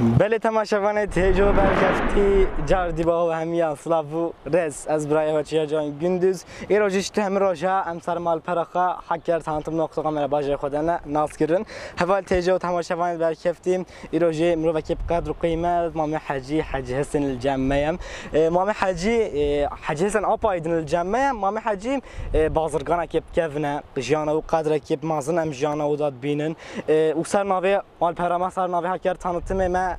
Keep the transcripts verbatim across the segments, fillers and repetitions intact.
Belê temaşevanê têjo berkeftî car dî baho hemiyan silav û rêz. Ez birayê we Çiya Can Gündüz. Îro jî tu hemî roja em ser malpera xwe Hakkari Tanıtım nokta com re bajêrê xwe de ne nas kirin. Heval têjo temaşevanê berkeftî. Îro jî mirovekî bi qedr û qîmet, Mamê Hecî, Hecî Hesen li cem me ye. E, Mamê Hecî, e, Hecî Hesen Apaydin li cem me ye. Mamê Hecî, e, bazirganekî bi kevin e, jiyana wî qedrekî bi mezin em jiyana wî de dibînin. E, û ser navê malpera me, ser navê Hakkari Tanıtımê me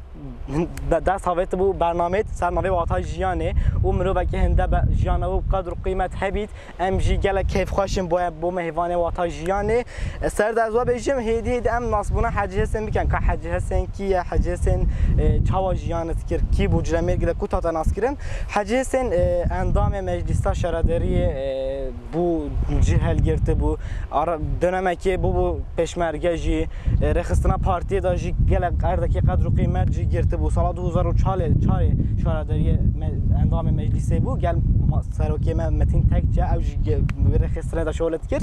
be-, dest avêtibû bernameyê ser navê Wata Jiyanê û mirovekî hinde be-, jiyana wî bi qedr û qîmet hebît. Em jî gelek keyfxweş in bo, bo me hêvanê Wata Jiyanê. Ser de ez we bêjim, hêdî hêdî em nasbûna Hecî Hesen bikin. Ka Hecî Hesen kî ye, Hecî Hesen, e, çawa jiyanê dikir, kî bû, Culemêrgê de ku hate naskirin. Hecî Hesen, e, endamê Meclîsa Şaredariyê, e, bû, cih hilgirtibû. Ara, dönemekê bûbû pêşmerge jî, e, rêxistina partiyê de jî gelek erdekê qedr û qîmet jî girtibû. Sala du hezar û çarê, çarê şaredariyê me-, endamê meclîsê bû. Gel ma-, serokê me Metin Tekçe, ew jî ge-, wê rêxistinê de şole dikir.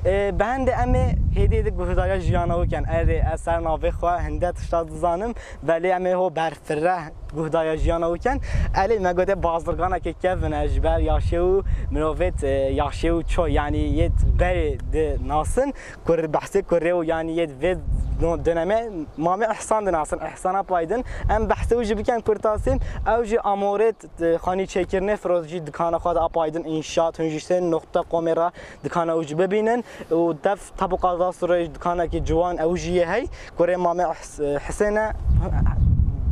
E, bi hende em ê hêdî hêdî guhdariya jiyana wî ken. Erê, ez ser navê xwe hinde tişta dizanim, belê em ê ho berfireh guhdariya jiyana wî ken. Elê me gote bazirganekê kevin e, ji ber yaşê û mirovêt, e, yaşê û ço, yanî yêt berê dinasin. Kur-, behsê kurê û yanî yêt vê no-, döneme Mamê Îhsan dinasin, Îhsan Apaydin. Em behsê wî jî bikin kurtasî. Ew jî amorêt, e, xanî çêkirinê firoz jî dikana xwe de Apaydin İnşaat, hûn jî sê nokta comê re dikana wî jî bibînin. Û dev tapu kadastro jî dikanekî ciwan ew jî yê hey. Kurê Mamê His-, Hisên e,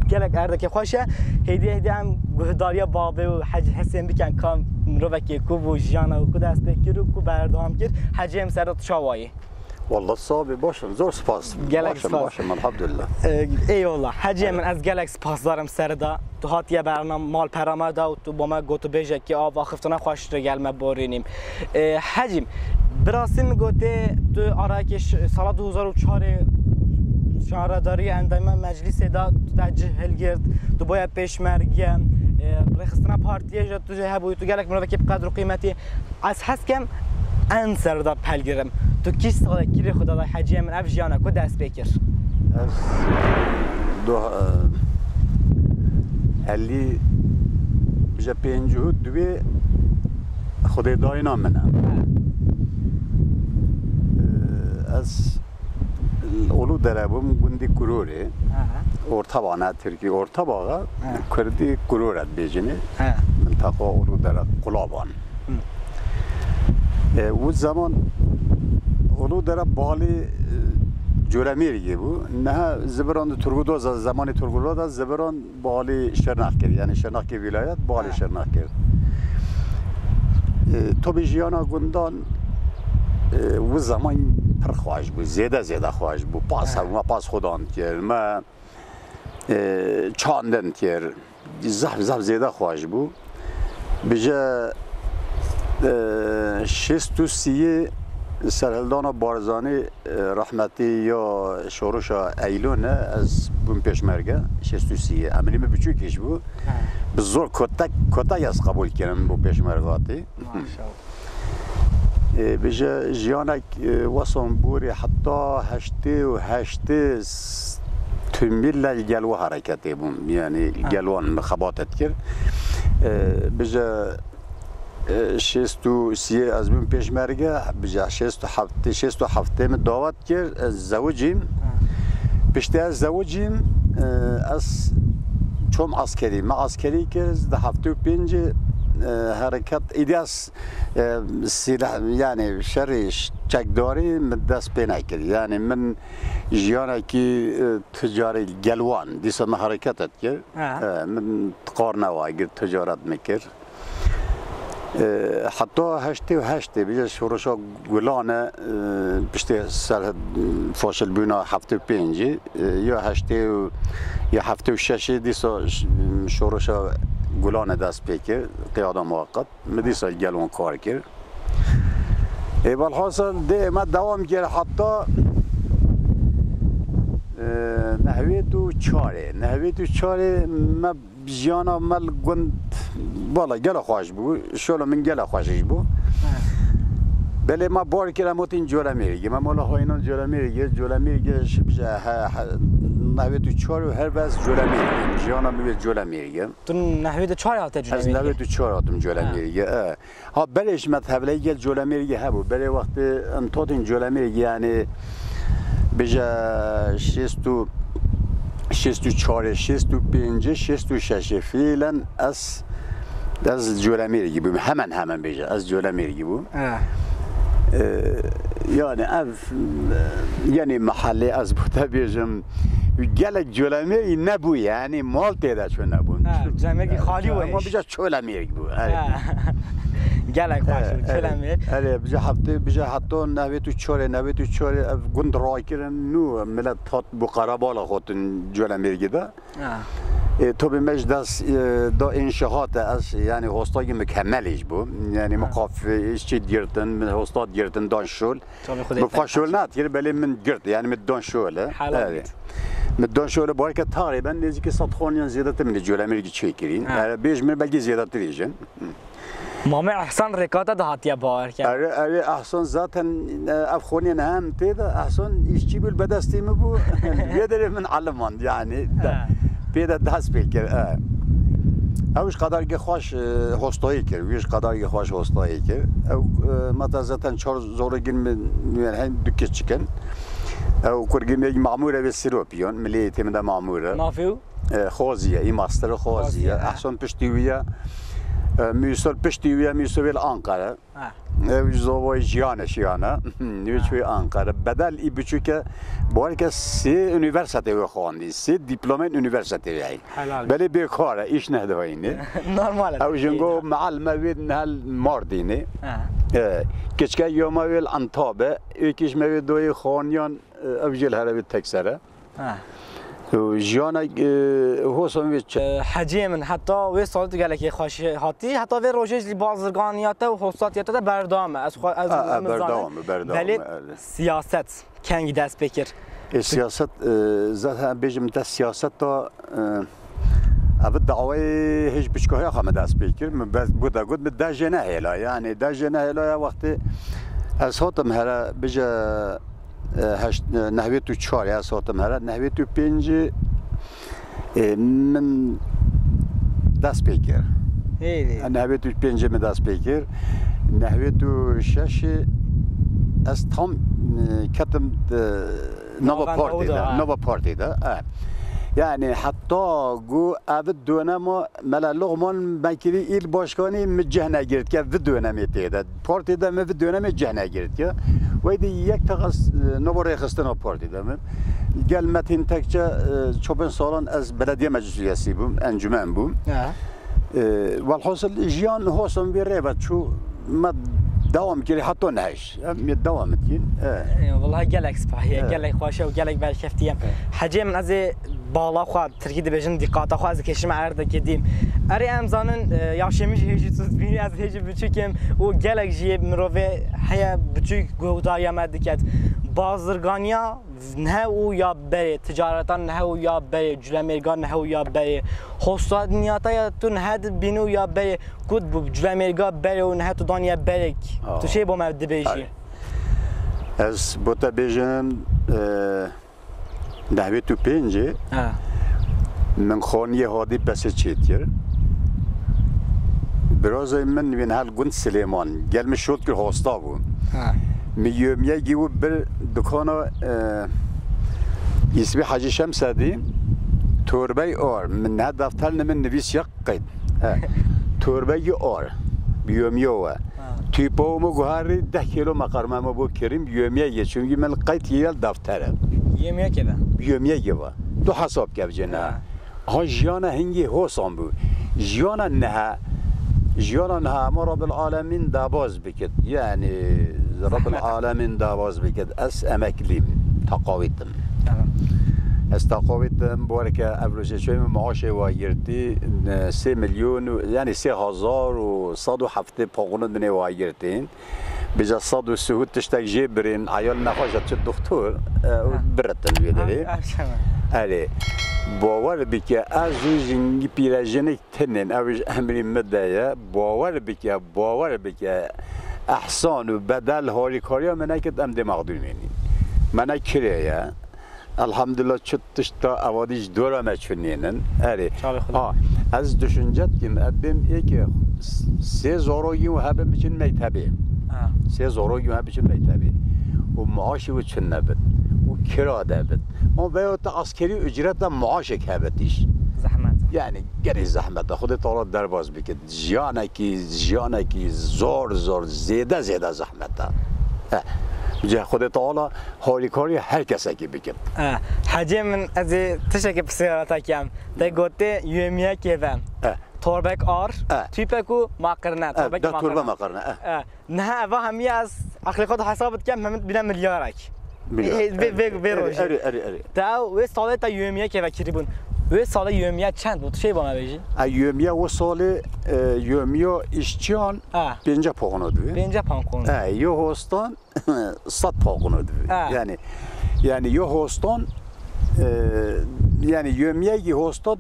gelek erdekê xweş e. Hêdî hêdî em guhdariya babê û Hecî Hisên bikin, ka mirovekê ku bû, jiyana ku dest pê kir û ku berdewam kir. Hecî, em ser de tu çawa yî? Wallah, sax bî, baş im, zor spas. Gelek spas. Baş im, baş im, elhamdulillah. Ee, eyvallah. Hecî, min ez gelek spasdar im ser de. Tu hatiye bernam-, malpera me de û tu bo me gotûbêjekî av axiftina xweş li gel me borînî. E, Hecî, bi rastî min gotê tu arayekê ş-, sala du hezar û çarê şaredarî endamê meclîsê de tu te cih hilgirt, tu boye pêşmerge, e, rêxistina partiyê jî tu jî hebûyî, tu gelek mirovekî bi qedr û qîmetî. Ez hez kem en ser de pelgirim. Tu kî salekî rê xwe de Hecî, min ev jiyana ku dest pê kir? Ez doh-, e, elî, bije pêncî û duwê Xwedê dayîna min e. E, ez li Uludere bûm, gundî Kurorê. Aha. Ortaban e, Tirkî Ortabax e, He. Kurdî Kurore dibêjinê. He. Minteqa Uludere, Qulaban. Hı. E, û zeman Uludere balî, e, Colemêrgê bû. Niha ziviran di Turgudoza, zemanê Turgudoza ziviran balî Şirnex kir. Yani Şirnex kir vilayet, balî Ha. Şirnex kir. E, tabi jiyana gundan, e, û zeman pir xweş bû, zêde zêde xweş bû. Pas Ha. hebû, me pas xudan kir, me, e, çandin kir. Zehf, zehf zêde xweş bû. Bije, e, şêst û sîyê serhildana Barzanî, e, rehmetî ya şorişa Eylûn e, ez bûm pêşmerge, şêst û sîyê. Eminî min biçûkî jî bû. He. Bi zor kotek, kotek ez qebûl kirim bo pêşmergatî. Maşallah. Ê, bije jiyanek, e, wesan borî heta heştê û heştê s-, tûmîl li gel we hereketê bûm. Yani Ha. gel wan min xebatet kir. E, bije, e, şêst û siyê ez bûm pêşmerge, bije şêst û heftê, şêst û heftê min dawet kir, ez zewicîm. Ha. Piştî ez zewicîm, e, ez çom askerî. Me askerî kir, di heftê û pêncî, e, hereket, îdî ez E, sîleh, yani şerê ş-, çekdarî min dest pê nekir. Yani min jiyanekî, e, ticarê gelwan, dîsa min hereket dikir. Ha. E, min qarnewa gir, ticaret min kir. E, heta heştê û heştê, bije şorişa Gulan e, e, piştê ser, faşilbûna heftê û pêncî, e, ya heştê û, ya heftê û şeşê dîsa ş-, şorişa Gulan e dest pê kir, qiyada muweqqet. Min dîsa gel wan kar kir. Ê, welhasil dê me dewam kir heta, e, nehwêt û çarê. Nehwêt û çarê me jiyana me li gund, wala gela xweş bû. Şola min gela xweş jî bû. Belê me bar kir, em hotîn Colemêrgê. Me mala haynan Colemêrgê, Colemêrgê ji, ji he, he, Nehwêt û çar û her bes Colemêrgê. Jiyana min wê Colemêrgê. Tu nehwêt û çar hate Colemêrgê? Ez nehwêt û çar hatim Colemêrgê, e. Ha, berê ji me tevleyê gel Colemêrgê hebû. Berê wextê em totên Colemêrgê, yani bêje şêst û, şêst û çarê, şêst û pêncê, şêst û şeşê fiilen ez, ez Colemêrgê bûm. Hemen hemen bêje ez Colemêrgê bûm. E. E, yani ev, e, yani mahallê ez bo te bêjim, gelek Colemêrgê nebû, yani mal tê de çû nebûn. Ha, Colemêrgê xalî bû. Ama bêje Colemêrgê bû. Erê. Ha. Gelek xweş bû, Colemêrgê. Erê, erê, bêje heftê, bêje heta nehwêt û çarê, nehwêt û çarê ev gund rakirin nû, millet hat bû qerebala xotin Colemêrgê de. Ha. E, tabi me ji dest, e, da înşahat ez, yani hostayê mükemmel iş bû. Yani min qaf, e, işçi girtin, min hosta girtin, dan şol. Tabii, Xwedê Min xwe şol nedikir, belê min girt, yani min dan şol e. Helal Evet. bit. Min dan şol e, barke taqrîben nêzîkî sed xaniyan zêdetir min li Colemêrgê çêkirîn. Ha. Yani bêj min belkî zêdetir jin. Mame Ehsan rêkata de hatiye bawer kir. Erê, erê, Ehsan zaten, e, ev xoniyên hem tê de, Ehsan îşçî bû, li bedestê min bû. Vê derê min elimand, yani. Ha. Pê de dest pê kir, e. Ew ji qedargê xweş, e, hostayî kir. Wî ji qedargê xweş hostayî kir. Ew, e, meta zaten çar zorê gin min, yani, hem du keçik in. Ew kurgî me Mamûr e wê Siropiyon, milê tê min de Mamûr e. Navê û? E, Xozî ye, î master Xozî Xozî ye, ye. Ehsan piştî wî ye. E, Mîsol piştî wî ye, Mîsol wê li Ankara. Ha. Ew ji zovayê jiyane şiyane. Wê Ha. çûyê Ankara. Bedel î biçûke, barke sê unîversete wê xwandî. Sê dîplomên unîversete wê heyî. Helal. Belê bêkar e, îş nedihayînê. Normal e, Ew Tirkiyeyê jingo de. Meal me wê nihel Mardînê. Ha. E, keçke yoma wê li Antab e. Êkî ji me wê doyê xaniyan, e, ew jê li herevê tek ser e. Ha. Û jiyana, e, hosan wê çi? E, Hecê min, heta wê salê tu gelekî xweş hatî, heta vê rojê jî bazirganiya te û hosatiya te de berdewam e. Ez xwe, ez, A, a, ez zanim. berdewam e, berdewam e, Belê evet. siyaset kengî dest pê kir? E, siyaset, e, zaten bêjim te siyaset da, e, ev dawayê hêj biçkoya xwe me dest pê kir. Min bes bu da got, min dejê nehêla. Yani dejê nehêla ya wextê ez hatim here bije e, heşt, e, nehwêt û çar ya sotim here, nehwêt û pêncî, e, min dest pê kir. Hêrê. E, nehwêt û pêncî min dest pê kir. Nehwêt û şeşî ez tam, e, ketim, e, nava Nava partî de, nava partî de, e. Yani heta ku ev dönema Mela Luqman Mekirî îl başkanî min cih negirtiye, vi dönemê tê de. Partî de min vi dönemê cih negirtiye. Wey de yek teqas, e, nava rêxistina partî de min. Gel Metin Tekçe, e, çopên salan ez belediye meclis üyesî bûm, encûmen bûm. Ha. E, welhasil jiyan hosan vê rê ve çû, me dewam kirî heta nehêj. Em yê dewam dikîn. E. E, welahi gelek sipahî ye, E. gelek xweş e û gelek berkeftî ye. E. Hecê min ez ê bala xwe, tirkî dibêjin dîqata xwe, ez dikêşime erdekê dî. Erê em zanin, e, yaşê min jî hêjî tut bî, ez hêjî biçûk im û gelek jî yê mirovê heye biçûk guhdariya me diket. Bazirganiya nehe û ya berê, ticareta nehe û ya berê, culemêrga nehe û ya berê, hostaniyata ya tu nehe dibînî û ya berê, ku bu culemêrga berê û nehe tu daniye berek, Aa. tu çê bo me dibêjî? Erê. Ez bo te bêjim, e, nehwêt û pêncê Ha. min xaniyê hadî pesê çêtir. Birazê min wîn hel gund Silêman. Gel min şot kir hosta bû. Ha. Min yomiyegî û bir dukana, e, îsmî Hecî Şemsedî, torbey or. Min ne defter ne min nivîs ya qeyd. He. Torbeyî or. Bi yomiyo we. Ha. Tîpo min guherî deh kîlo meqerme me bo kirîm, bi yomiyegî, çünkü min qeyd yel deftere. Yemiyekê de. Bi yomiyegî ve. Tu hesab kevcene. Ha. Ha, jiyana hingî hosan bû. Jiyana neha, jiyana neha ama Rabbil Alemin dabaz bikit. Yani Rabbil Zehmet. Alemin dabaz bikit. Ez emekliyim. Taqavîtim. Tamam. Ez taqavîtim. Bu arada ev rojê çöymü maaşê wa girtî, ne, sê milyon û, yani sê hazar û sed û heft Tê poxunun dinê wa girtin. Bize sad û suhut tiştek jê birin, ayal nexweş e, çi doktor, e, Ha. biritin wê derê. Ha, ha, şema. Erê, bawer bike, ez û jingî pîrejinik tinên, ew ji emrî min de ye. Bawer bike, bawer bike, ehsan û bedel harîkariya me nekit, em dê mexdûmê nîn. Me ne kirê ye. Elhamdulillah, çi tişta evadî ji dora me çûnênin. Erê. Çavê xwe de. Ha, ez düşünce dikim, ez bêm êkê s-, sê zarokî û hebin biçin mektebê. Ha. Sê zarokî û heb biçin mektebê. Û maaşê wî çi nebit. Û kira debit. Ama veya te askerî ücreta maaşek hebit iş. Zehmet. Yani gelê zehmet e. Xwedê Teala derbas bike. Jiyanekî, jiyanekî zor, zor, zêde, zêde zehmet e. Eh, Xwedê Teala harîkarî her kesekî bike. Eh, Hecê min, ez ê tiştekî pirsiyara te kem. Te gote yomiyekê ve. Eh. Torbek ar, Eh. tüpek û maqirne. Eh, Torbek da torbe maqirne. Maqirne, eh. Eh, niha eva hemiye ez aqlê xwe de hesab dikem, hemî bîne milyarek. Milyar. Ê, vê, vê, vê Erê, rojê. erê, erê, erê. Te ew wê salê te yomiyekê ve kirîbûn. Wê salê yomiye çend bû? Tu şey bana bêjî? E, yomiye wê salê, e, yomiya işçiyan Ha. pênce poxno dibê. Pênce poxno. E, yo hostan sed poxno dibê. Ha. Yani, yani yo hostan, e, yani yomiyekî hosta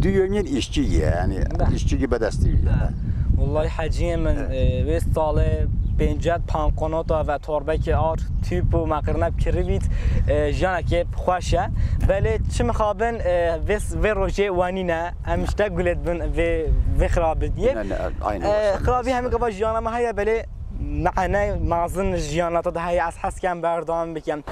du yomiyên işçi ye, yani Be. işçi bedestî ye. Be. Wallahî heciyê min, Evet. e, wê salê pêncet pankonota ve torbekê ar, tüp û maqirne kiribît, e, jiyanekê xweş e. Belê çi mixabin, e, vê, vê rojê wenîne, em ji te gulet bin vê, vê xirabitiyê. Ne, ne, aynı E, olsun. Xirabî hemî gava jiyana me heye, belê mane mazin jiyana te de heye, ez hes kem berdewam bikim.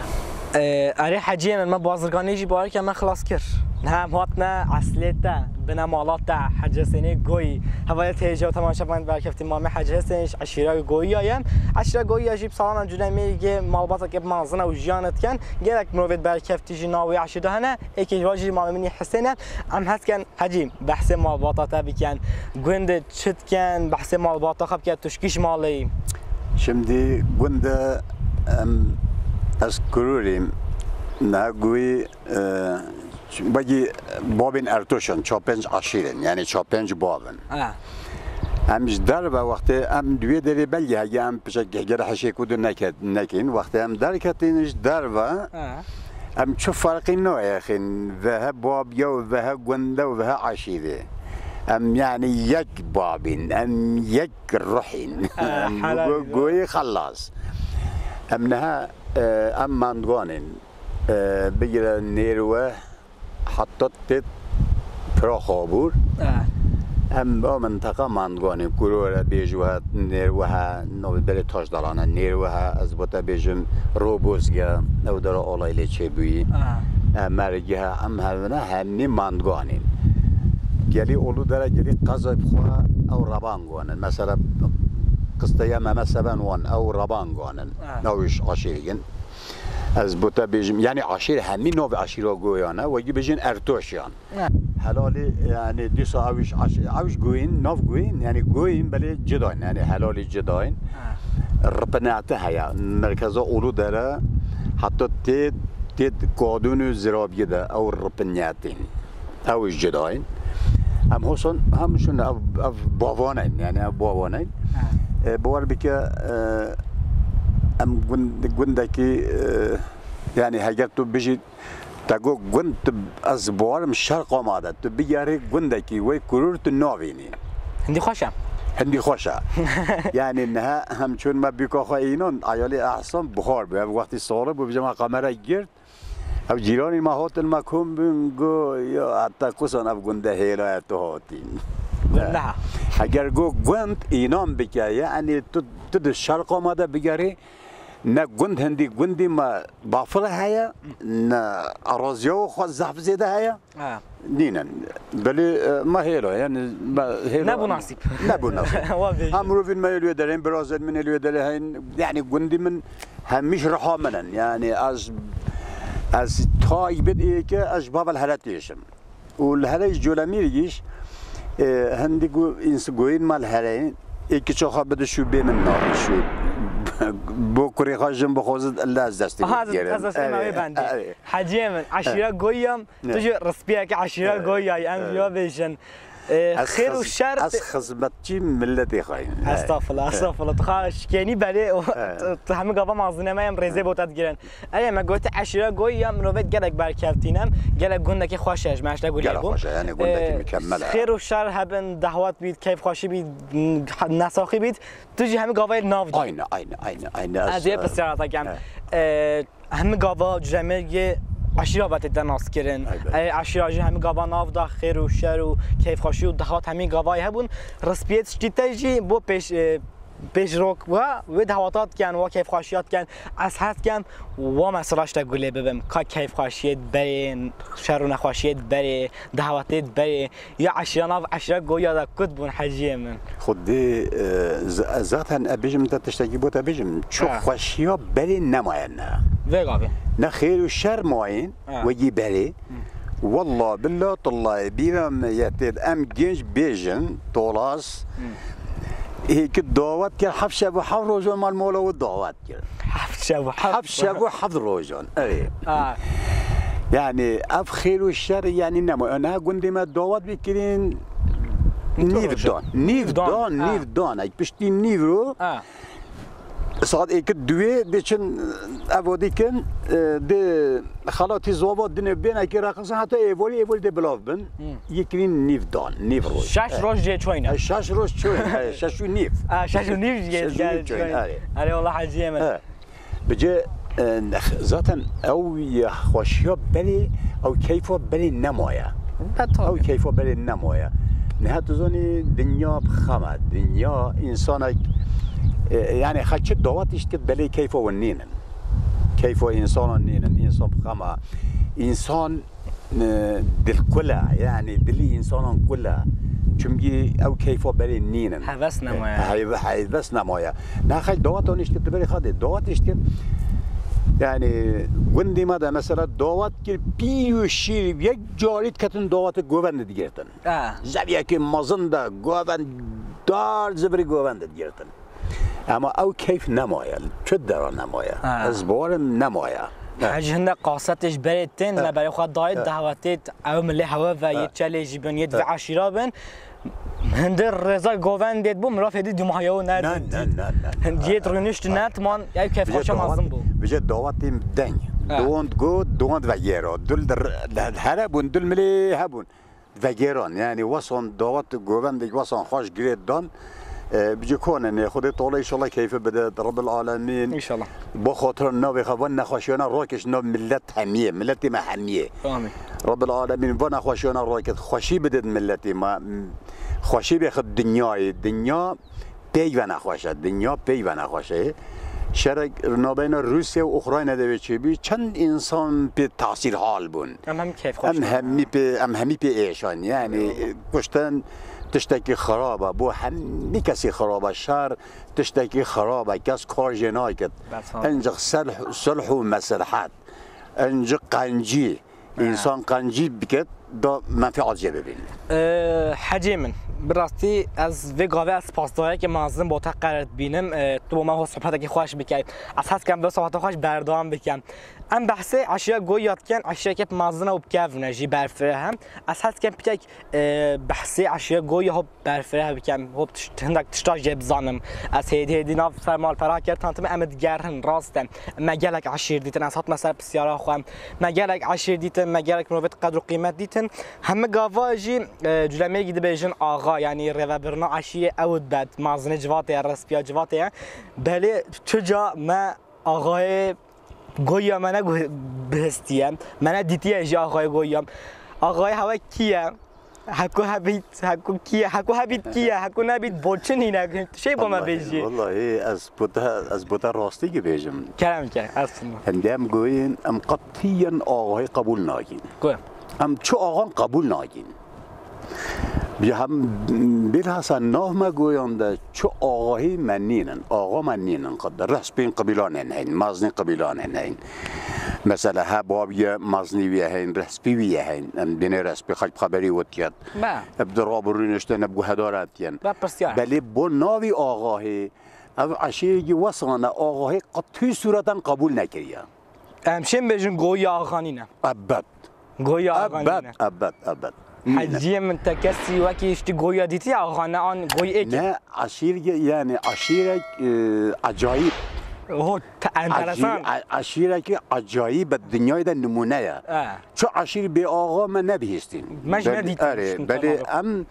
E, erê heciyê min, me bazirganî jî bareke me xilas kir. Niha em hatine eslê te, bine mala te, Hecî Hesênê Goyî. Hevalê têja û temaşevan berkevtî mamê Hecî Hesên ji eşîra Goyî ya ye. Eşîra Goyî ya jî bi salan em cûlemê yê malbateke mazin e û jiyan dikin. Gelek mirovê berkevtî jî navê eşîra hene. Êkê ji wan jî mamê min î Hesên e. Em hes ken Hecî, behsê malbata te bikin. Gund çi dikin, behsê malbata xwe bikin, tu ji kî ji malê yî? Şimdi gund em, ez Kurûrîm, niha Goyî, e, belkî babên Ertoş in, çar pênc eşîr in, yani çar pênc bav in. Ha. Em ji derve wextê em di wê derê belkî hege em pişek hegere heşê ku du neket-, nekin. Wextê em derketin ji derve, Ha. Em çi ferqî nayexin, vehe babiya û vehe gunda û vehe eşîrê. Em yani yek babîn, em yek ruhîn. Ah, Em helal go-, be. Goyî xelas. Em niha, e, em mandganên, e, bigire nêrwe heta têt pira xabûr. Ah. Em ba minteqa mandganên Kurore bêj wehe, nêrwehe, navê berê taş dalane, nêrwehe, ez bo te bêjim, Robozge, ew dera alay lê çêbûyî. Ah. E, Merge, em hevine hemî mandganên. Gelî Ulu Dere, gelî qezay bi xwe ew rebangan in. Mesela, qisteye Mehmet Seven wan, ew rebangan in. Ah. Ew iş aşîrî in. Ez bo te bêjim, yani aşîr hemî navê aşîra Goyan e, wekî bêjin Ertoşiyan. Ne. Helalî, yani dîsa ew iş aş-, ew iş Goyîn, nav Goyîn, yani Goyîn belê cida in, yani helalî cida in. Ha. Ripinete heye, merkeza Ulu Dere, heta tê, tê Kadûn û Zirabiyê de ew ripinetîn. Ew iş cida in. Em hosan, hem şun ev, ev bavane in, yani ev bavane in. Ha. E, bawer bike, e, em gund-, gundekî, e, yani heger tu bijî, te got gund, tu, ez bawerim şerqa me de, tu bigerî gundekî wê Kurûr tu navînî. Hindî xweş e. Hindî xweş e. Yani niha hem çûn me bîka xwe înan, ayalê Ehsan bihar bû. Ev wextî sare bû, bijema kamera girt. Ev cîranî me hatin me kom bûn, go, ya, heta kusan ev gunde hêla ye tu hatîn. Gunde ha. Heger go gund înan bike, yani tu, tu di şerqa me de bigerî, ne gund hindî gundî me bafile heye, ne araziya xwe zehf zêde heye. Ha. Nînin. Belê, e, me hêla, yani me hêla. Nebû nasîb. Nebû nasîb. Wa bêjin. Hem mirovên me ê li wê derê, birazên min ê li wê derê heyîn, yani gundî min hemîş riha min in. Yani ez, ez taybet êke ez ji bav li here têşim. Û li here ji Colemîrgîş, e, hindî ku îns-, goyên me li here, ê kiça xwe bide şû bê min navê şû. Bo kurê xwe jin bixwazit, illa ez destê Aha, wê ez, digerim. Ez destê me wê Erê, bendê. Erê. Heciyê min, eşîra Goyî ya, Ne. tu jî rispiyeke eşîra Evet, Goyî ya, em evet. ya bêjin. E, Ez xêr û xiz-, şer ez xizmetçî milletê xwe yim. Estağfurullah, Evet. estağfurullah. Tu xwe şikênî belê, Evet. tu, tu hemî gava mazine me em rêzê bo te digirin. Erê, me gote eşîra Goyî ya mirovêt gelek berkevtî ne, gelek gundekî xweş e, ji me eşîra Goyî Gelek bû. xweş e, yani gundekî E, mükemmel e. Xêr û şer hebin, dehwet bît, keyfxweşî bît, n-, nesaxî bît. Tu jî hemî gavayê nav dî. Aynı, aynı, aynı, aynı. Ez, Ez ê e, pisyara te kem. Evet. E, hemî gava cemê yê eşîra ve tête naskirin. Elbet. Ê, eşîra jî hemî gava nav da xêr û şer û keyfxweşî û daxwat hemî gavayê hebûn. Rispiyê tiştî te jî bo pêş, e, pêşrok wa wê daxwata diken, wa keyfxweşiya diken. Ez hez kem wa mesela ji te gulê bibim. Ka keyfxweşiyê berê, şer û nexweşiyê berê, daxwatê berê. Ya eşîra nav eşîra goya da kut bûn heciyê min. Xwedê, e, z-, zaten e bêjim te tiştekî bo te bêjim. Çi Ha. xweşiya berê nemaye ne. Vê gavê. Ne xêr û şer mayîn Ha. wekî berê. Wallah, billah, tallah, bîra me ye tê em genç bêjin, tolas. Ê ki dawet kir, heft şev û heft rojan mal mola wî dawet kir. Heft şev û heft Heft şev û heft rojan. Erê. Ha. Yani ev xêr û şer yani nema. Niha gundê me dawet bikirîn Nîv nîv rojan. dan. Nîv Nîv dan. dan, Ha. nîv dan. Ek piştî nîv ro. Ha. Saet êkî duwê diçin evo dikin, e, di xelatî zova dinê bênekî raqisin heta êvolî, êvolî de bilav bin. Hı. Yekirîn nîv dan, nîv roj. Şeş E. roj jê çoyne. E, şeş roj çoyne, e, şeş û nîv. Ha, şeş û nîv jê Şeş û nîv çoyne, çoyne. Erê. Erê, wala heciyê min. E. Bice, e, zaten ew ya xweşiya berê, ew keyfa berê nemaye. Be tabii. Ew keyfa berê nemaye. Niha tu zanî dinya bi xem e. Dinya, însanek, e, yani xelk çi dawet îşt kir belê keyfa wan nînin. Keyfa însanan nînin. Însan bi xem e. Însan, e, dilkul e. Yani dilî însanan kul e. Çimkî ew keyfa berê nînin. Heves nemaye. Heyve-, heves nemaye. Niha xelk dawet wan îşt kir tu berê xwe dê. Dawet îşt kir. Yani gundê me de mesela dawet kir pî û şîr yek carî diketin dawetê govendê digirtin. Ha. Zeviyekê mezin de govend dar zivirî govendê digirtin. Ema ew keyf nemaye, çi dera nemaye. Ha. Ez bawerim nemaye. Ha. Hecî hinde qasetê ji berê tên, Ha. me berê xwe dayê Ha. dawetê ew milê hewe ve Ha. yê çelê jî bin, yê Ha. ve eşîra bin. Hinde rêza govendê bû, mirov hêdî dûmahiya û Ne, nerdin ne, dît. ne, ne, ne. Hindiyê rûnişt Ha. net man, ew keyf Bice xweşa dawet-, mezin bû. bice dawetê deng. Ha. Dond got, dond vegêro. Dul dir-, de-, here bûn, dul milê hebûn. Vegêran, yani wesan dawet govendek wesan xweş girêt dan. E, bici konin, e, Xwedê Teala inşallah keyfi bide, Rabbil Alemin. İnşallah. Bo xatir navê xwe van nexweşiyana rakêş nav millet hemiyê, milletê me hemiyê. Amin. Rabbil Alemin van nexweşiyana rakêt, xweşî bidêt milletê me. Xweşî bêxit dinyayê, dinya peyve nexweş e, dinya peyve nexweş e. Şerek nabeyna Rûsya û Ukrayna de vê çêbû, çend însan pê tesîrhal bûn. Em hem keyf xweş Em ne. hemî pê, em hemî pê êşan. Yani, Eyvallah. kuştin tiştekî xirab e. Bo hemî kesî xirab e. Şer tiştekî xirab e. Kes kar jê naket. Bes ha. Ancak selh-, sulh û meselhet. Ancak qencî. Ha. Însan qencî biket, da menfîat jê bibîn. Ee, hecê min, bi rastî ez vê gavê ez spasdayeke mezin bo te qered bînim. Ee, tu bo me ho sohbetekî xweş bikey. Ez hez kem vê sohbeta xweş berdewam bikem. Em behsê eşîra Goya dikin, eşîreke mezin û bi kevin e jî berfireh e. Ez hez kem piçek, e, behsê eşîra Goya ho berfireh bikem, hop tişt-, hindek tişta jê bizanim. Ez hêdî hêdî nav ser malpera kir, tantim em digerin, rast e. Me gelek eşîr dîtin, ez hatime ser pisyara xwe. Me gelek eşîr dîtin, me gelek mirovêt qedr û qîmet dîtin. Hemî gava jî, e, culemêkî dibêjin axa, yanî rêvebirina eşîrê ew dibet, mazinê civatê ye, respiya civatê ye. Belê çi ca me axayê Goya me ne gu-, bihistiye. Me ne dîtiye jî axayê Goya. Axayê hewe kî ye? Heko hebît, heko kî ye? Heko hebît kî ye? Heko nebît boçin hîne. Şey bo me Wallahî, bêjî. wallahî ez bo te, ez bo te rastî ki bêjim. Kerem ke, estağfurullah. Hindê em goyên, em qetiyen axayê qebûl nakin. Ku? Em çi axan qebûl nakin. Bi hem bilhassa nav me goyan de çi axahî me nînin, axa me nînin qet. Rehspên qebîlanên heyn, maznî qebîlanên heyn. Mesela he babiye maznî wî heyn, rehspî wî heyn. Em bînê rehspî xelk xeberî wetiyet. Be. Eb di rabû rûniştene bi guhedar hatiyen. Be pirsiyar. Belê bo navî axahî, ev eşîrekî wesane axahî qet tûy sûreten qebûl nekiriye. Em şên bêjin goya axanî ne. Ebed. Goya axanî Ebed, ne. ebed, ebed. Nîne. Heciyê min te kesî wekî îştî goya dîtî axane an goy êkî? Ne, eşîr ge-, yani eşîrek, e, acayip. Ho, te-, enteresan. Acî-, e-, eşîrekî acayip e, dinyayê de nimûne ye. E. Çi eşîr bê axa me nebihîstîn. Me jî Bel-, nedîtin, erê, şûn belê tamam. em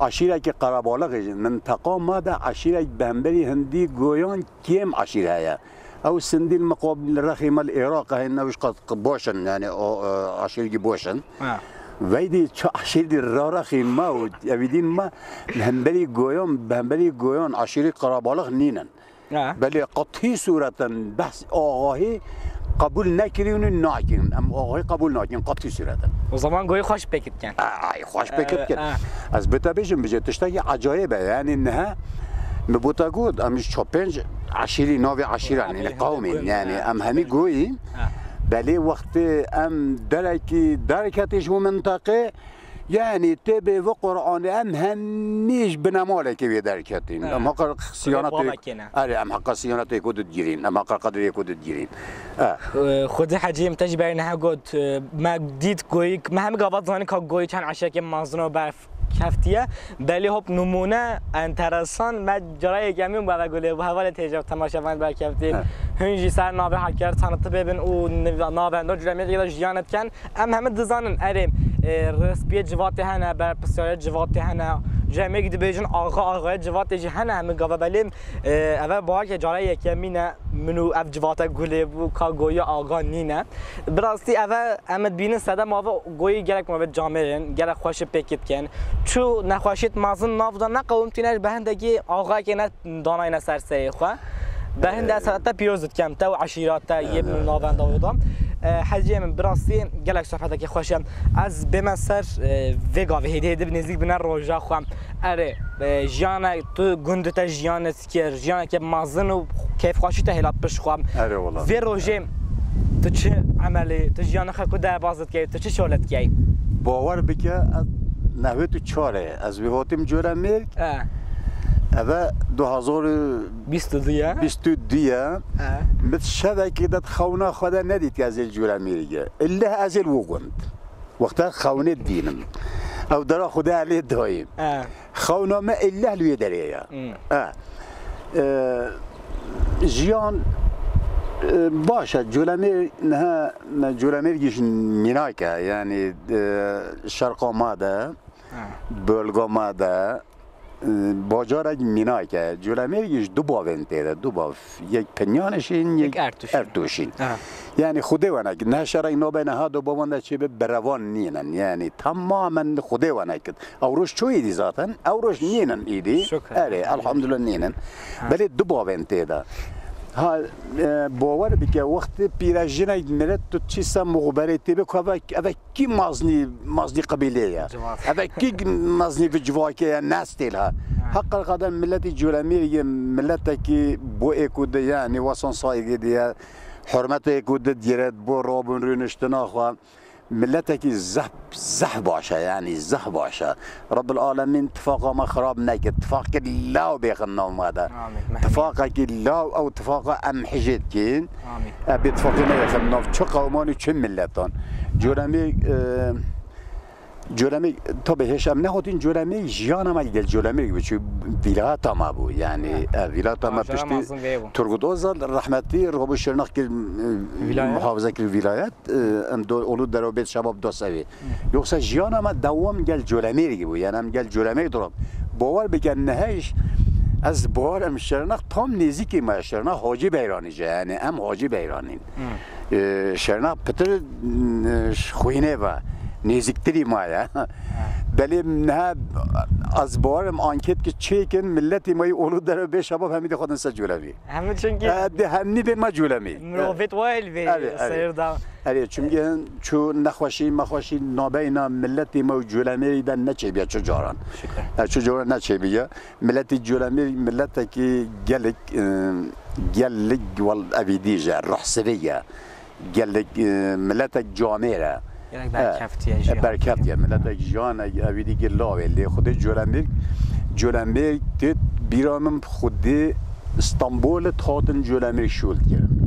eşîrekî qerebalixê jî. Minteqa me de eşîrek bemberî hindî goyan kêm eşîr heye. Ew sindî li miqabil rexî me li Iraq hên, ew jî qet baş in, yani o, e, aşîrî baş in. Ha. Veydî çi aşîrî rarexî me û evîdîn me li hemberî goyan, bi hemberî goyan aşîrî qarabalix nînin. Ha. Belê qetî sûretin behs axahî qebûl nekirîn û nakin. Em axahî qebûl nakin qetî sûretin. O zaman goyî xweş pêkit ken. Ay, xweş pêkit ken. Ha. Ez bi te bêjim, bijê tiştekî ecayib e. Yani niha mi bo te got, em ji çar pênc eşîrî, navê eşîran, yani qewmên, yani em hemî goyî. Ha. Belê wextê em derekî derketî ji bo minteqê, yani tê bê vê Qur'anê em hemî ji binemalekê wê derketîn. Ha. Em heqa siyanetê, erê, em heqa siyanetê ku didigirîn, em heqa qedrê ku didigirîn. Ha. Xwedî Hecî, em te jî berê niha got, me dît goyî, me hemî gava zanî ka goyî çend eşekê mezin û berf keftiye. Belê hop nimûne enteresan, me cara yekemîn bi eve gulê, bi hevalê têje temaşevan berkeftî. Ha. Hûn jî ser navê Heker tanitibê bin û niv-, navenda Culemêrgê de jiyan dikin. Em hemî dizanin, erê, e, rêspiyê civatê hene, berpirsiyarê civatê hene. Culemêrgî dibêjin axa, axayê civatê jî hene hemî gava belê. E, eve bawer ke cara yekemîn e, min û ev civate gulê bû, ka goyî axa nîne. Bi rastî eve em dibînin sedema ve goyî gelek ma ve camêr in, gelek xweşî pêkî dikin. Çu nexweşît mezin nav de neqewimtîne ji be hindekî axayekê ne danayne ser serê xwe. Bi hinde, ee, serete pîroz dikem te û eşîra te yê, ee, min û navenda wê de. Ee, Heciyê min, bi rastî gelek sohbetekî xweş e. Ez bême ser, ee, vê gavê hêdî hêdî bi nêzîk bine roja xwe. Erê, ee, jiyana tu gund te jiyan dikir, jiyaneke mezin û keyfxweşî te hêlat pişt xwe. Erê wala. Vê rojê tu çi emelî, tu jiyana xwe ku derbas dikey, tu çi şole dikey? Bawer bike, ez nehwêt û çar e. Ez wê hatim Colemêrg. E. Eve du hazar û bîst û du ye. Bîst û du ye. E. Min şevekê de xewna xwe de nedît ez ê Colemêrg e. Îlle ez ê li wo gund. Wexta xewnê dînim. Ew dera Xwedê elê dayim. E. Xewna me îlle li wê derê ye. Hmm. E. E, jiyan, e, baş e. Colemêrg niha, me Colemêrgî ji mînak e. Yani, e, şerqa me de, ha, bölga me de, e, bajarek mînak e. Colemêrgî ji du bavên tê de, du bav. Yek Penyanişîn, yek, yek Ertuşîn. Ertuşîn. Aha. Yani Xwedê wene kit. Ne şerek nabeyne ha du bavan de çêbe berevan nînin. Yani temamen Xwedê wene kit. Ew roj çûyî dî zaten. Ew roj nînin îdî. Şükür. Erê, elhamdülillah nînin. Ha. Belê du bavên tê de. Ha, e, bawer bike, wextê pîrejinek milet tu çî se muxberê tê be ku eve, eve kî maznî, maznî qebîlê ye? Civak. Eve kî maznî bi civakê ye, nestêl ha. Ha. Heqqa qeden miletî Colemêrgê miletekî bo êku de, yani wesan saygê diye, hurmetê êku de digire, bo rabûn rûniştina xwe. Miletekî zeh, zeh baş e, yani zeh baş e. Rabbil Alemîn tifaqa me xirab neke. Tifaqekî law bêxin nav me de. Amîn. Tifaqekî law, ew tifaqa em hijê dikîn. Amîn. E, bêtifaqî neyêxin nav çi qewman û çi miletan. Colemê, e, Colemê, tabi hêş em nehatin Colemê, jiyana me gel Colemê bû, çi vîlayeta me bû. Yani, e, vîlayeta me piştî Turgut Özal rehmetî rabû Şirnex kir, e, muhafaza kir vîlayet. E, em do, olu dero bêt şebab do sevê. Yoksa jiyana me dewam gel Colemêrgî bû. Yani em gel Colemêrg duram. Bawer bike neheyş, ez bawer em Şirnex tam nêzîkî me, Şirnex Hacî Beyranî ce. Yani em Hacî Beyranîn. E, Şirnex pitir, e, xwînê ve nêzîktirî me ye. Belê niha ez bawer em anket ki çêkin, miletî me yî olu dero bê şebab hemî de xwe din ser Colemêrg. Hemî çünkü e, de hemî bên me Colemêrg. Mirovêt wayl vê seyir da. Erê, çünkü çu nexweşî, mexweşî nabeyna miletî me û Colemêrgî de neçêbiye çu caran. Şükür. E, çu caran neçêbiye. Miletî Colemêrg miletekî gelek, e, gelek wal evîdî je, ruhsivê ye. Gelek, e, miletek camêr e. Gelek berkeftiye, e, jî berkeftiye. Miletek jiyanek evîdî gir lawê. Lê Xwedê Colemêrg, Colemêrg tê bîra min Xwedê Stenbolê hatin Colemêrg şûl kirin.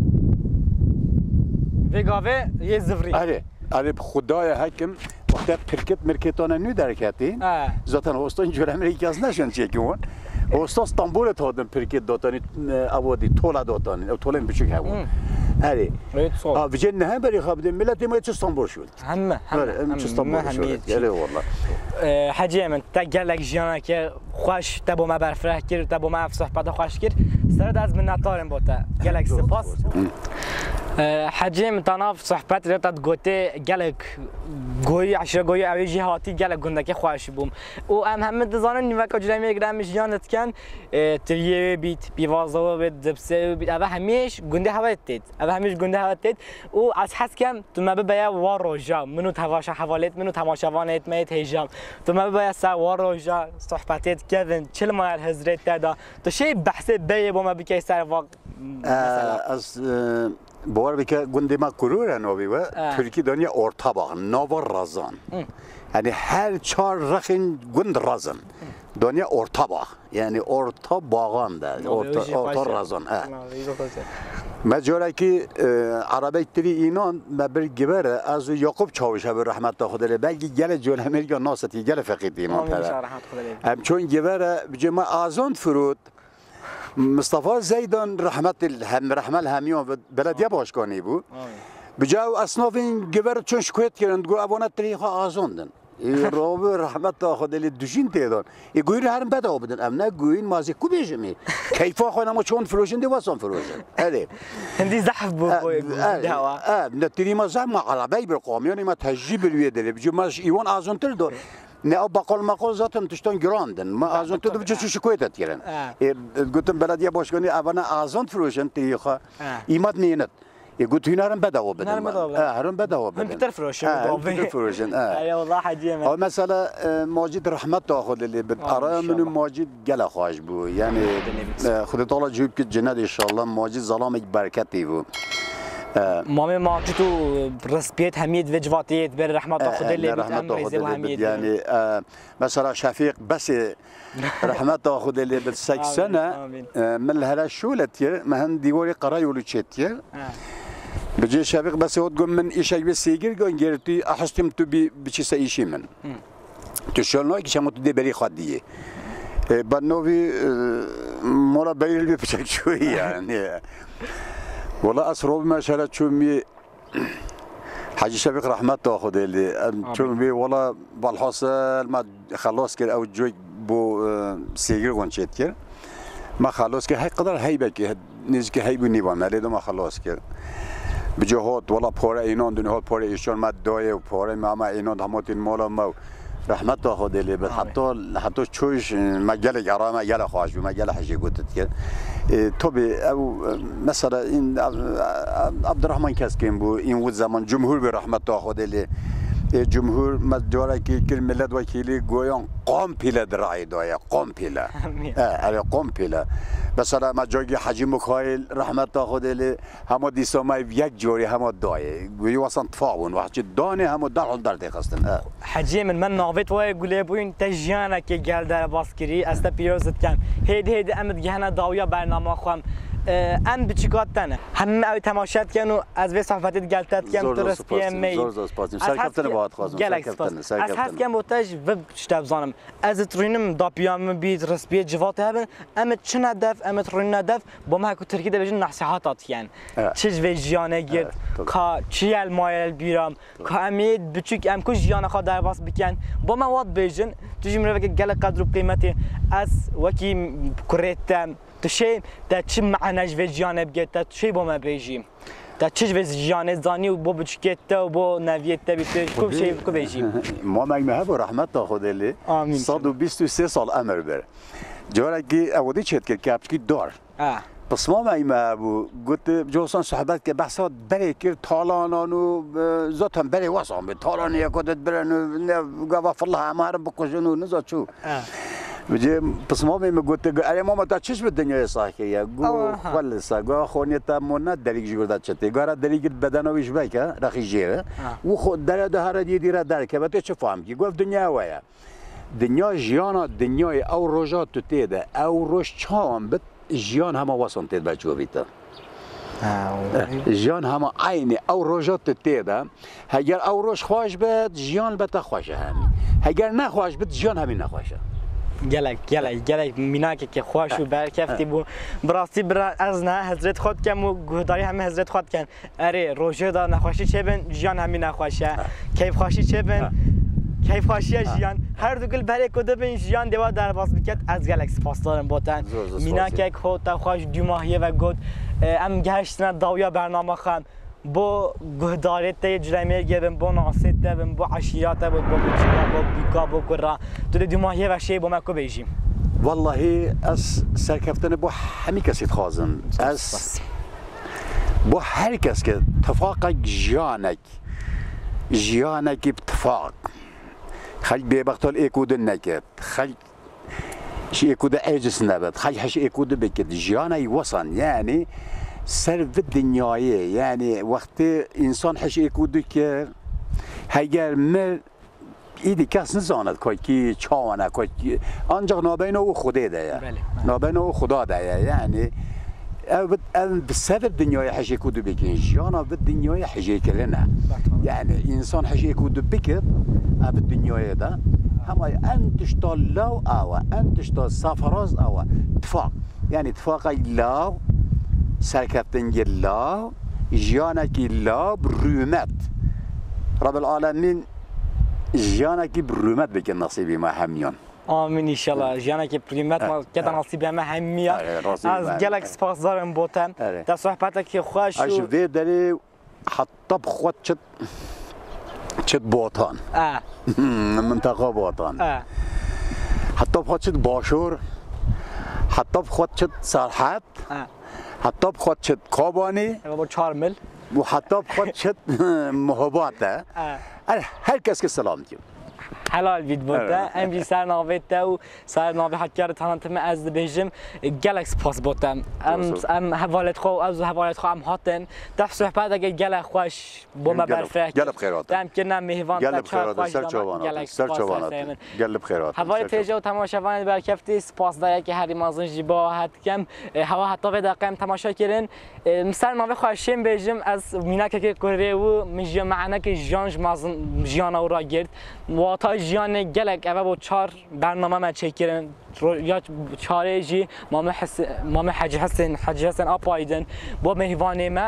Vê gavê yê zivrî. Erê, erê bi Xwedaya hekim, wexta pirkit mirkitane nû derketîn. He. Zaten hostan Colemêrg yaz neşin çêkin wan. Hostan Stenbolê hatin pirkit datanî, e, ewadî tola datanî. Ew tolên biçûk hebûn. Hmm. Erê. Evet, sağ ol. Ha, vijên ne hem berî xwe bidin, miletê me çi Stenbol şûl. Hemme, hemme, Öyle, em hemme, çi Stenbol hemme şûl. Erê wallah. E, Hecê min, te gelek jiyaneke xweş te bo me berfireh kir, te bo me ev sohbeta xweş kir. Sere de ez minnetdar im bo te. Gelek spas. Ee, Hecî, min te nav sohbetê de te gotê gelek goyî, eşîre goyî ew ê jî hatî gelek gundekê xweş bûm. Û em hemî dizanin nîveka Culemêrg de em jiyan dikin, e, tiriyê wê bît, pîvaza wê bît, dipsê wê bît, eve hemî ji gundê hewe têt. Eve hemî ji gundê hewe têt. Û ez hez kem tu me bibeye wa roja, min û tevaşa hevalêt min û temaşevanêt me yêt hêja. Tu me bibeye ser wa roja, sohbetê dikevin, çil mayer hizrê te da. Tu şê behsê beyê bo me bikey ser va mesela. Ee, ez, e, bawer bike gundê me Kurur e navê we. Ee. Tirkî daniye Ortabağ, nava razan. Hı. Yani her çar rexên gund razin. Daniye Ortabağ. Yani orta bağan da, Navê orta, wî jî orta xweş e. Razan, e. Navê wî jî xweş e. Me carekî, e, erebeyk tirî înan, me bir givere, ez û Yakup Çawiş hebû rehmeta Xwedê lê. Belkî gelê Colemêrga nasetî, gelê feqîrtî înan Amîn, pere. Înşallah, rehmet Xwedê lê. Em çûn givere, bicê me azond firot. Mistefa Zeydan rehmetî hem, rehmel hemiyan ve belediye başkanî bû. Amîn. Bicê ew esnafên giver çûn şikayet kirin, digo evana tirî xwe azondin. Ê, Rabî rehmeta Xwedê lê dijîn têdan. Ê, guhîn herin bedava bidin. Em ne guhîn, ma zî ku bêjim ê. Keyfa xwe nema çond firoşin dê wesan firoşin. Erê. Hindî zehf bû E, boy e, dewa. E, ne tirî ma zehf ma arabey bir kamyonê ma tejî bir wê derê. Bicû ma ji îwan azontir do. Ne ew baqal maqal zaten tiştan giran din. Ma azontir do bicû çi şikoyet et kirin. E. Ê, gotin belediye başkanı evana azont firoşin tirî xwe. E. Îmat nênit. Ê, got, hûn herin bedava bidin. Hûn herin bedava bidin. Ha, herin bedava bidin. Hûn pîter firoşin, ha, hûn pîter firoşin, ha. Eyvallah, Hecî Emin. Ew mesela, e, Macîd rehmeta Xwedê lê bit. Amîn, araya min û inşallah. Macîd gele xweş bû. Yani, Dilê bit. E, Xwedê Teala cihû bikit cinet inşallah. Macîd zelamek berketî bû. E, Mamê Macîd û rispiyet hemiyet ve civatiyet ber rehmeta Xwedê lê bit. Em rehmeta rêzê Xwedê bo lê hemiyet bit. Yani, e, mesela Şefîq Besê Rehmeta Xwedê lê bit sek sene, amîn, amîn. E, min li here şûl et kir, me hin dîwarê Qerayolû çêt kir. He. Bi cê Şefîq Besê hot got min îşek bê sêgir gon gertî, ehustim tu bî biçî se îşî min. Hı. Tu şol nayê ki çemo tu dê berî xwe diyê. E, ben novî, e, mola beyir bê piçek çûyî yani. Wala ez robime şere çûmî Hecî Şefîq rehmeta Xwedê lê. Em Amîn. Çûn wê wela balhasil me xelas kir ew coyk bo, e, sêgir wan çêt kir. Me xelas kir hey qedar heybekê, nêzîkî heyb û nîva me lê de me xelas kir. Bi cê hot wela pare înan dûn hot pare îşan me dayê û pare me ama înan hemotîn mala me û Rehmeta Xwedê lê bit. Amîn. Heta, heta çûş me gelek ara me gelek xweş bû, me gelek hejê got dikir. E, tabi ew, e, mesela în, e, e, Abdurrahman Keskin bû, în wit zeman cumhur bû rehmeta Xwedê lê. E, cumhur me carekî kir milletvekîlî goyan komple di rayê daye, komple. Amîn. E, erê komple. Mesela me cagî Hecî Mikail rehmeta Xwedê lê, Hema dîsa me ev yek carî hema dayê. Wî wasan tifa bûn. Wextî danê hema derhol derdê xistin. E. Hecî min, me navê te wayê gulê bûyn, te jiyanekê gel derbas kirî, ez te pîroz dikem. Hêdî hêdî em digihene dawiya bernama xwe. E, em biçûka te ne. Hemî ew temaşe dikin û ez vê sohbetê digel te dikem, tu rispiyê me yî. Zor zor spas dikim. Serkeftin bahat xwazim. Gelek spas. Ez hez dikem bo te ji vê tişte bizanim. Ez ditirînim dapiya min bît, rispiyê civatê hebin. Em ê çine def, em ê rûnine def, bo me ku tirkî de bêjin nesîhata dikin. Evet. Çi ji vê jiyanê girt, evet, tabii, ka çi yel maye li bîra, tabii, ka em ê biçûk em ku jiyana xwe derbas bikin. Bo me wat bêjin, tu jî miroveke gelek qedr û qîmetê. Ez wekî kurê te, tu şê te çi mane ji vê jiyanê bigê, te tu şê bo me bêjî. Te çi ji vê jiyanê zanî û bo biçûkê te û bo neviyê te bî, tu ji ku şey ku bêjî? Mamek me hebû rehmeta Xwedê lê. Amîn. Sed û bîst û sê sal emir bir. Carekî ew dî çêt kir kepçikî dar. Ha. Pismameyî me hebû, got, cosan sohbet ke behsa berê kir, talanan û, e, zaten berê wesan bi. Talanê yeko dit birin û ne gava fillah hema herin bikujin û niza çû. Ha. Vêcê pismamê min got, erê mama te çiş bi dinyayê sah kiriye? Got, awa, ha, xwe li ser. Got, xoniyê te mona derîk ji wir de çi tê? Got, derîk git bedena wî ji veke, rexî jê ve. Ha. Û xwe dere de here dî dîre derkeve, tê çi fam kî? Got, dinya we ye. Dinya jiyana, dinyayê ew roja tu tê de, ew roj çawan bit, jiyan hema wesan tê de çû vî te. Ha, eh, jiyan hema eynî ew roja tu tê de. Heger ew roj xweş bit, jiyan li te xweş e hemî. Heger nexweş bit, jiyan hemî nexweş e. Gelek, gelek, gelek mînakeke xweş û berkeftî bû. Bi rastî bira ez ne hizrêt xwe dikem û guhdarî hemî hizrêt xwe dikin. Erê, rojê de nexweşî çêbin, jiyan hemî nexweş e. Ha. Keyfxweşî çêbin. Ha. Keyfxweşiya Ha. jiyan. Her du gul berê ku dibin jiyan dê we derbas biket. Ez gelek spasdarim bo te. Zor, zor spasî. Mînakek ho te xweş dûmahiyê ve got. E, em gehiştine dawiya bernama xwe. Bo guhdarê te yê Ciremêrgê bin, bo nasê te bin, bo eşîra te bin, bo biçûka, bo bûka, bo kura. Tu dê dûmahiyê ve şê bo me ku bêjî. Wellahî ez serkeftinê bo hemî kesî dixwazim. Zor Ez spas. Bo her kes ke tifaqek jiyanek, jiyanekî bi tifaq. Xelk bêbextal êk û din nekit. Xelk ji êk û di ecis nebit. Xelk heş êk û di bikit. Jiyana wî wesan, yani ser vi dinyayê, yani wextê însan heş êk û di kir, heger mir, îdî kes nizanit ku kî çawa ne, ku kî, ancak nabeyna û Xwedê de ye. Belê. Nabeyna û Xuda de ye, yani ev, ev bi ser vi dinyayê heş êk û di bikin. Jiyana vi dinyayê hijêkirin e. Belê. Yani însan heş êk û di bikit, ev bi dinyayê de. Hema en tişta law ew e, en tişta serfiraz ew e. Tifaq. Yani tifaqek law, serkeftingê law, jiyanekî law, bi rûmet. Rebbil Alemîn jiyanekî bi rûmet bikin nasîbî me hemiyan. Amîn înşallah. Jiyanekî bi rûmet Evet. ma keta Evet. nasîbê me hemiyan. Evet, razî Ez bim. gelek Evet. spasdarim bo te. Evet. Te sohbetekî xweş Ez ji û vê derê Heta bi xwe çit, çit botan. E. Minteqa botan. E. Heta bi xwe çit başûr. Heta bi xwe çit serhed. E. Heta bi xwe çit Kobanî. Eva bo çar mil. Û heta bi xwe çit muhibat e. E. Er, her kes ke selam dikim. Helal bît bo te. Evet. Em jî ser navê te û ser navê Hetkar Tanatime ez dibêjim, gelek spas bo te. Em, Sağ ol. em hevalêt xwe û ez û hevalêt xwe em hatin. Def sohbeteke gelek xweş bo me Gelek, berfireh kir. gelek bi xêr hatin. Dem kirine mêhvan Gelek te bi xêr çar hatin, xweş ser dama. çavan hatin, Gelek ser spas çavan ser hatin. seymin. Gelek bi xêr hatin, Hevalê ser çavan. têje û temaşevanê berkeftî, spasdayeke herî mezin ji bo het dikim. E, hewa heta vê deqe em temaşe kirin. E, min ser navê xwe şên bêjim, ez mînakekê kurê û min ji me'nekê jiyan ji mezin jiyana wî ra girt. Wata jiyanê gelek eve bo çar bername me çêkirin. Ro-, ya çarê jî Mame His-, Mame Hecî Hesen, Hecî Hesen Apaydin bo mêhvanê me. E,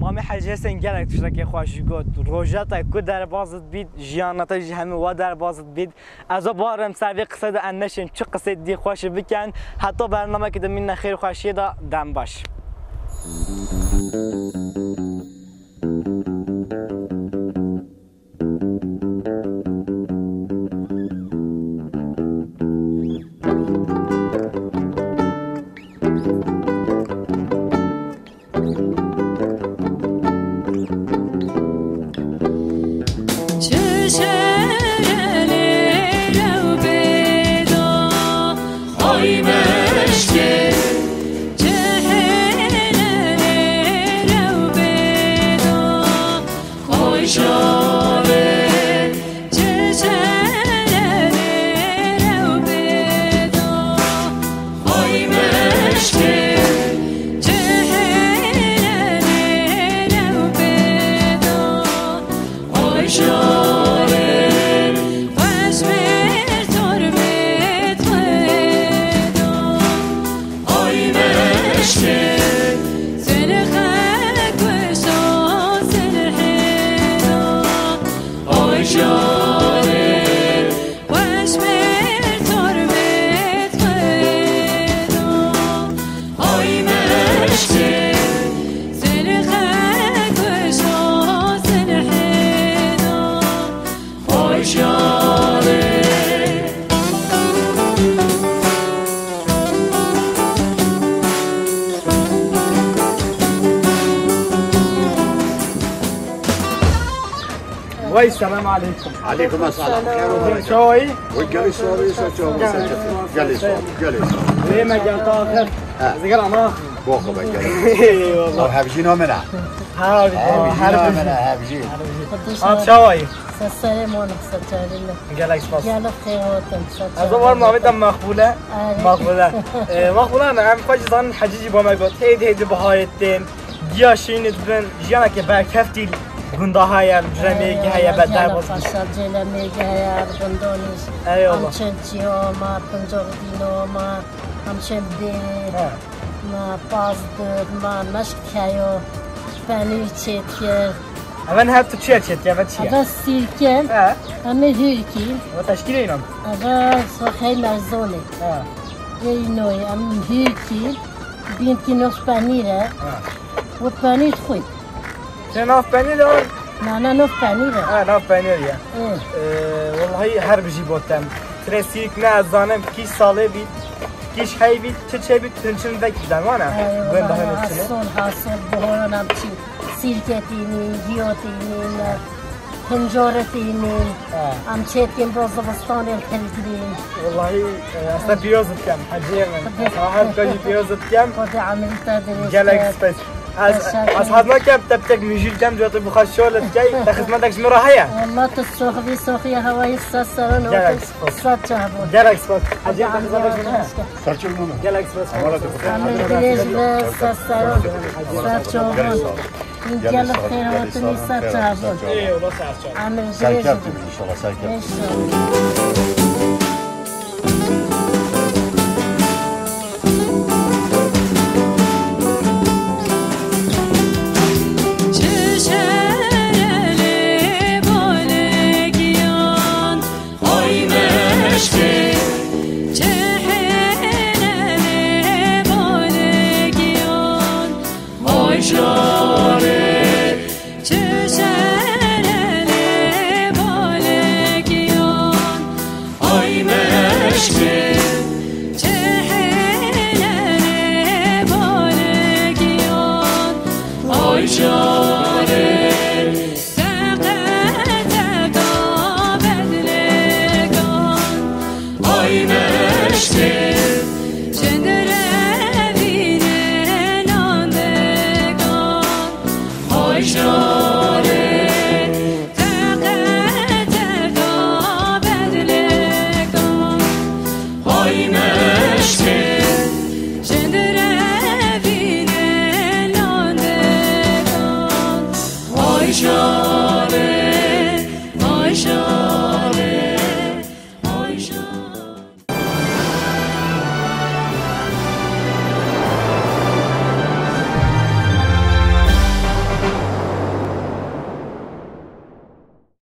Mame Hecî Hesen gelek tiştekê xweş got. Roja te ku derbaz dibît, jiyana te jî hemî we derbaz dibît. Ez ê barim ser vê qisê de em neşên çi qisê dî xweş bikin. Heta bernamekê de mîne xêr xweşiyê de dem baş. Wey, selam aleykum. Aleykum selam. Xêr û berekat. Çawayî? Wey, gelî sor, sor çawa, sor çawa. Gelî sor, gelî sor. Lê me gel ta axir. He. Zigir ama. Boxu be gelî. Eyvallah. Ew hevjîna min e. Ha, Hevjîna her min e, hevjîn. Abi çawayî? Selam aleykum, selam. Gelek spas. Gelek xêr hatin. Ez ê barim navê te Mexbûle. Mexbûle. E, Mexbûle ne, em xwe jî zanin Hecî jî bo me got. Hêdî hêdî biharê tên. Giya şînê dibin, jiyaneke berkeftî gunda heye, Ciremêrgê heye, be derbas. Paşa Ciremêrgê heye, gundanî. Eyvallah. Em çend çiya ma, pincaq dîna ma, em çend bê, He. ma paz did, ma meşk heyo, penîr çêtkir, Eve niha tu çiya çêtiye, eve çiye? Eve sîrke, He, em ê hûrkî. Eve teşkîlê înan. Eve soxey merzonê. He. Ê înoyê, em hûrkî. Bînkî nof penîr e. He. Û penîr xwîn. Te nav penîr e? Na, na, nof penîr e. Ha, nav penîr ye. Ê. Ee, Wallahî her bijî botem. Tire sîrk ne ez zanim kîş salê bî, kîş hey bî, çi çê bî, tunçin vekî dan wana. Ê, Gwen daha wallahî, ne çine. Hasol, hasol, bohoran em çî. Sîrketî nîn, giyotî nîn, pincoretî nîn. Ha. Em çêtîn bo zivistanê hilgirîn. Wallahî, e, ez te pîroz dikem, heciyê min. Xwedê. Ez ha her kajî pîroz dikem. Xwedê emrî te dirêj Gelek spas. Ez, ez hez nakem te pitek mijîl kem, cotê bixwe şol dikey, te xizmetek ji min re heye? Walla tu soxivî soxiya hewayî ser seran Gelek spas. Ser çavon. Gelek spas. Heciyê te xizmetek ji min heye? Serçe bûne. Gelek spas. Amara te xwe. Amir dirêj be ser seran. Ser çavon. Gelek sağ ol. Gelek sağ ol. Gelek sağ ol. Ser çavon. Eyvallah, ser çavon. Amir dirêj be. Serkeftin inşallah, serkeftin. İnşallah.